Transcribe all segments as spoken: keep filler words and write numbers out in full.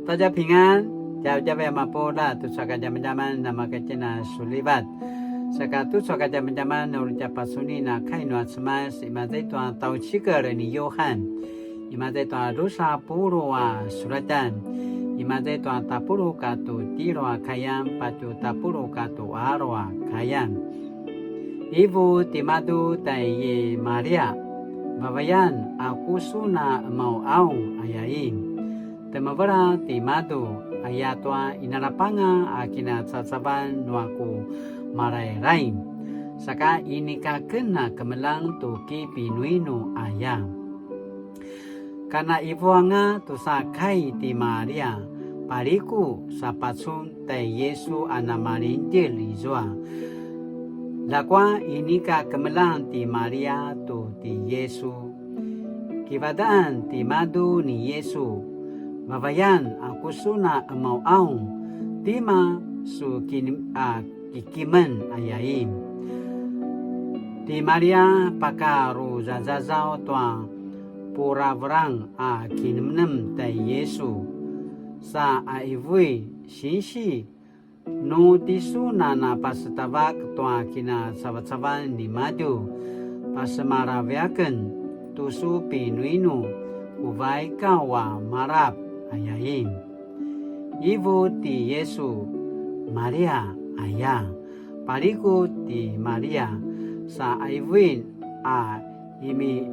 大家平安, djavadjavay a mapuljat tucu a kadjamadjaman namakatjena sulivat. Saka tucu a kadjamadjaman uri tja pasunin a kai nua Cemas, imaza i tua tjaucikel ni Yuhan, imaza i tua drusa puluq a sulatjan, imaza i tua tapuluq katua tjelu a kayan patje tapuluq katua alu a kayan. Ivu timadju tai Maria, vavayan, aku sun a qemauqaung, ayain. Temevela timadju, ayatua inalapanga a kinacacavan nua ku malailai. Saka inika ken a kemeljang tu ki pinuinu, aya. Kana ivuanga tusa kai ti Maria, paliku sa pacun tai Yesu a namalingdjelj izua. Ljakua inika kemeljang ti Maria tu ti Yesu. Kivadaqan timadju ni Yesu, vavayan, aku sun a qemauqaung, tima su kin-, a kikimen, ayain. Ti Maria pakaruzazazaw tua puravrang a kinemnem tai Yesu, sa qivuin, sinsi, nu tisun a napasetavak tua kinacavacavan nimadju, pasemalavi aken tu su pinuinu, ku vaik a malap, ayain. Ivu ti Yesu, Maria, aya. Paliku ti Maria, sa qivuin a imi-,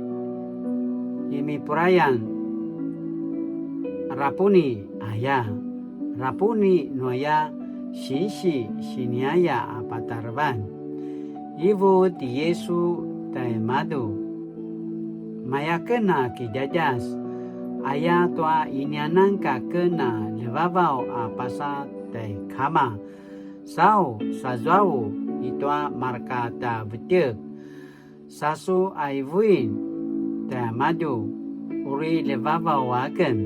imipurayan, Rapuni, aya. Rapuni nuaya, sinsi, siniaya a patarevan. Ivu ti Yesu tjaimadju, maya ken a kidjadjas, aya tua inianan ka ken a ljevavaw a pasa tjai Kama, sau sazuau i tua marka tja vetjek. Sa su qivuin tjaimadju, uri ljevavaw aken,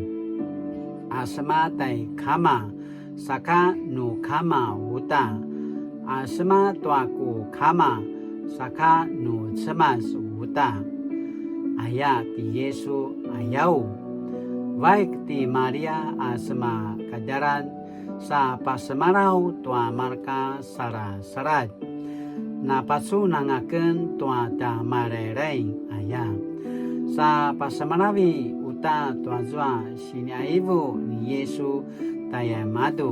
a sema tjai Kama, saka nu Kama uta, a sema tua ku Kama, saka nu Cemas uta, aya ti Yesu, ayau. Vaik ti Maria a sema kadjalan sa pasemalaw tua marka salasaladj. Napacun anga ken tua tja malailai, aya. Sa pasemalavi uta tuazua siniqivu ni Yesu tjaimadju.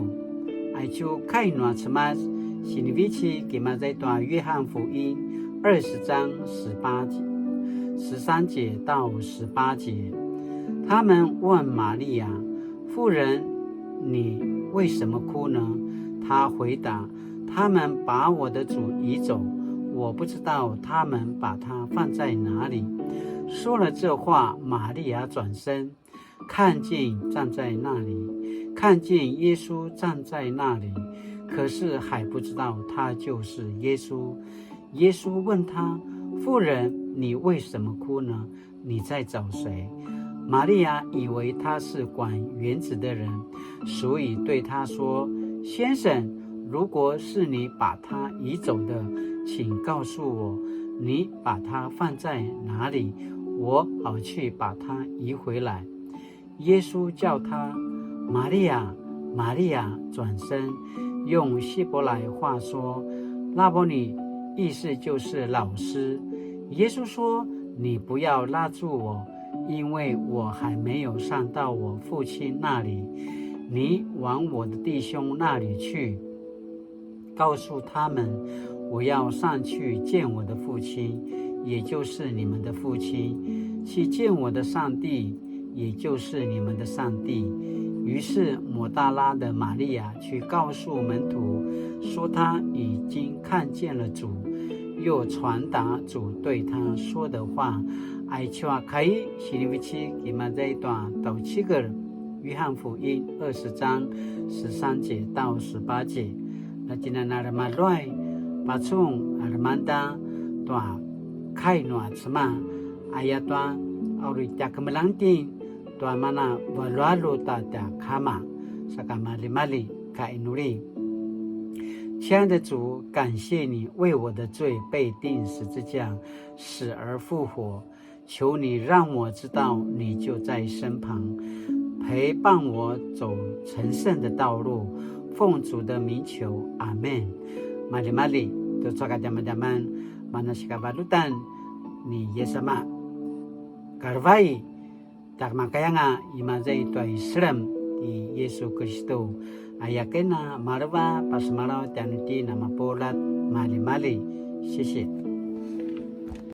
Aicu kai nua Cemas, sinivecik imaza i tua 約翰福音二十章十八節，十三節到十八節。他們問瑪利亞：「婦人，你為什麼哭呢？」她回答：「他們把我的主移走，我不知道他們把他放在哪裡。」說了這話，瑪利亞轉身，看見站在那裡，看見耶穌站在那裡，可是還不知道他就是耶穌。耶穌問她：「婦人，你為什麼哭呢？你在找誰？」瑪利亞以為他是管園子的人，所以對他說：「先生，如果是你把他移走的，請告訴我，你把他放在哪裡，我好去把他移回來。」耶穌叫她：「瑪利亞，瑪利亞！」轉身，用希伯來話說：「拉波尼！」意思就是老師。耶穌說：「你不要拉住我，因為我還沒有上到我父親那裡。你往我的弟兄那裡去，告訴他們，我要上去見我的父親，也就是你們的父親，去見我的上帝，也就是你們的上帝。」於是抹大拉的瑪利亞去告訴門徒，說她已經看見了主，又傳達主對她說的話。Aicu a kai sinivecik imaza i tua tjaucikel, 約翰福音二十章十三節到十八節。Na tjinana remaluai, pacun a remanda tua kai nua Cemas, ayatua a uri tja kemeljang itjen tua mana valualu ta tja Kama, saka malimali ka inuli. 亲爱的主，感谢你为我的罪被钉十字架，死而复活。求你让我知道你就在身旁，陪伴我走成聖的道路。奉主的名求，阿們。Maljimalji, tucu a kadjamadjaman, manasika valutan ni Yesama. Kalevai, tjamakayanga imaza i tua i selem ti Yesu Kiristu. Aya ken a maleva pasemalaw tjanuitjen a mapuljat. Maljimalji. Sisi.